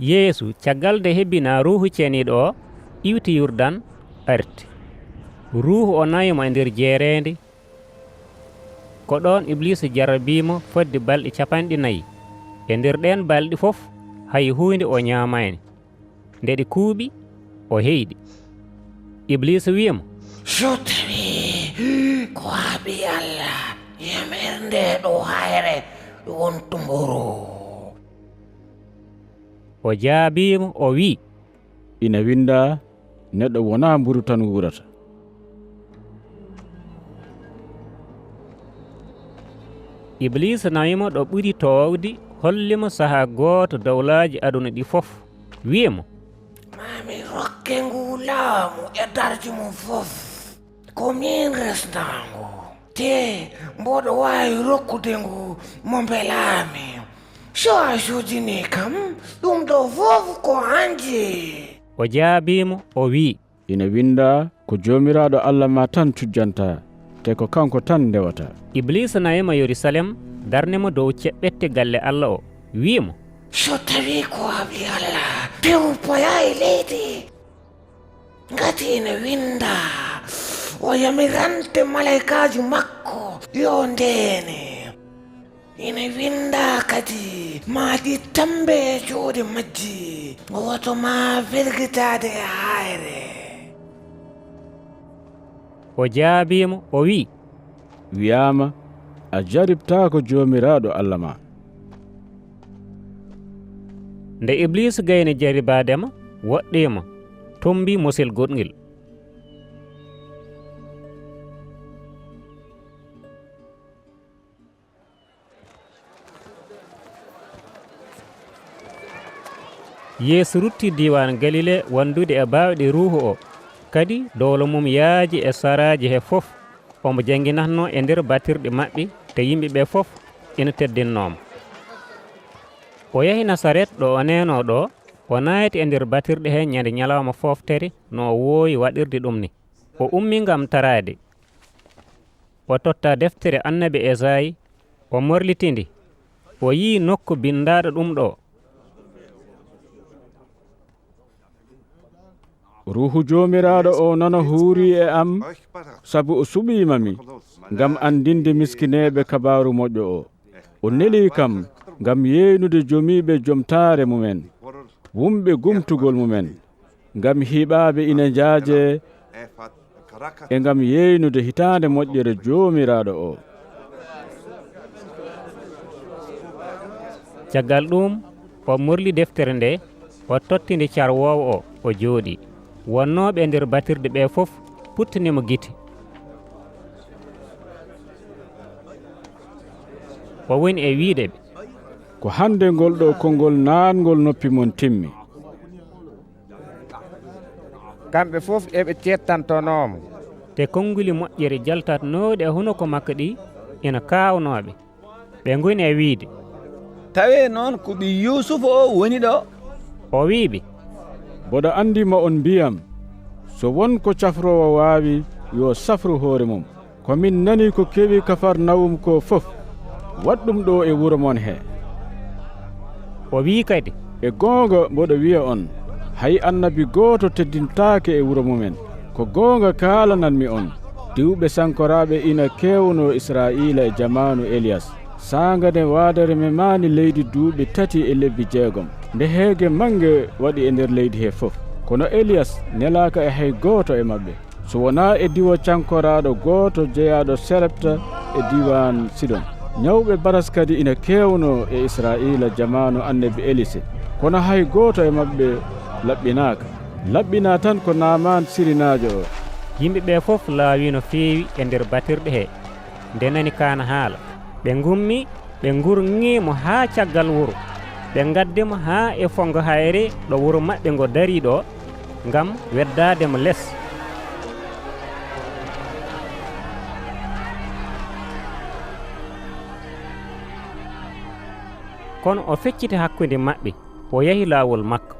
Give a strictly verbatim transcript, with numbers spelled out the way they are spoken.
Yeesu, caggal nde hebbinaa Ruuhu Ceniiɗo o, iwti Yurdan, arti. Ruuhu o nawi mo e nder jeereendi. Ko ɗoon Ibliisa jarrabii mo fodde balɗe capanɗe nayi. E nder ɗeen balɗe fof, hay huunde o ñaamaani. Nde ɗe kuuɓi, o heyɗi. Ibliisa wi'i mo, "So tawii ko a ɓii Alla, yamir nde ɗo hayre wontu mburu." O jaabii mo, o wi'i, "Ina winndaa, neɗɗo wonaa mburu tan wuurata." Ibliisa nawi mo ɗo ɓuri toowde, holli mo sahaa gooto dowlaaji aduna ɗi fof, wi'i mo, "Maa mi rokke ngu laamu e darji mum fof. Ko miin resnaa ngu. Te mboɗo waawi rokkude ngu mo mbelaami. So a sujinii kam, ɗum ɗo fof ko an jeyi." O jaabii mo, o wi'i, "Ina winndaa, ko Joomiraaɗo Alla ma tan cujjantaa, te ko kanko tan ndewataa." Ibliisa nawi mo Yerusalem, darni mo dow ceɓɓette galle Alla o, wi'i mo, "So tawii ko a ɓii Alla, tew poya e leydi. Ngati ina winndaa, o yamirante malaykaaji makko yo ndeene. Ina winndaa kadi, ma ɗi tammbe e juuɗe majji, woto ma fergitaade e haayre." O jaabii mo, o wi'i, "Wiyaama, a jaribtaako Joomiraaɗo Alla ma." Nde Ibliisa gayni jaribaade mo, woɗɗii mo, tommbii mosel goɗngel. Yeesu rutti diiwaan Galile wondude e baawɗe Ruuhu o, kadi dowla mum yaaji e saraaji he fof. Omo jannginatnoo e nder batirɗe maɓɓe, te yimɓe ɓe fof ina teddinnoo mo. O yahi Nasaret ɗo o neenoo ɗo, o naati e nder batirɗe he ñande ñalawma fooftere no o woowi waɗirde ɗum ni. O ummii ngam taraade. O totta deftere annabi Esayi, o morliti nde. O yi'i nokku binndaaɗo ɗum ɗo. "Ruuhu Joomiraaɗo o nana huurii e am, sabu o suɓiima mi, ngam anndinde miskineeɓe kabaaru moƴƴo o. O nelii kam ngam yeeynude jomiiɓe jomtaare mumen, wumɓe gumtugol mumen, ngam hiiɓaaɓe ina njaajee, e ngam yeeynude hitaande moƴƴere Joomiraaɗo o." Caggal ɗuum, o morli deftere nde, o totti nde carwoowo o, o jooɗii. Wonnooɓe e nder batirde ɓe fof puttani mo gite. O woni e wi'de ɓe, "Ko hannde ngol ɗo konngol naatngol noppi mon timmi." Kamɓe fof eɓe ceettantonoo mo. Te konnguli moƴƴere jaltatnooɗi e hunuko makko ɗi ina kaawnoo ɓe. Ɓe ngoni e wi'de, "Tawee noon ko ɓii Yuusufa o woni ɗo?" O wi'i ɓe, "Mboɗo anndi ma on mbi'am, so won ko cafroowo waawi, yo safru hoore mum. Ko min nani ko kewi Kafarnawum ko fof, waɗ ɗum ɗo e wuro mon he." O wi'i kadi, "E goonga mboɗo wi'a on, hay annabi gooto teddintaake e wuro mumen. Ko goonga kaalananmi on, diwɓe sankoraaɓe ina keewnoo Israa'iila e jamaanu Eliyas. Saanga nde waadere memaani leydi duuɓi tati e lebbi jeegom, nde heege mannge waɗi e nder leydi he fof. Kono Eliyas nelaaka e hay gooto e maɓɓe, so wonaa e diwo cankoraaɗo gooto jeyaaɗo Serepta e diiwaan Sidon. Ñawɓe baras kadi ina keewnoo e Israa'iila jamaanu annabi Elise, kono hay gooto e maɓɓe laɓɓinaaka. Laɓɓinaa tan ko Naaman Sirinaajo o." Yimɓe ɓe fof laawi no feewi e nder batirɗe he, nde nani kaana haala. Ɓe ngummi, ɓe ngurŋi mo haa caggal wuro. Ɓe ngaddi mo haa e fonngo hayre ɗo wuro maɓɓe ngo darii ɗo, ngam weddaade mo les. Kono o fecciti hakkunde maɓɓe, o yahi laawol makko.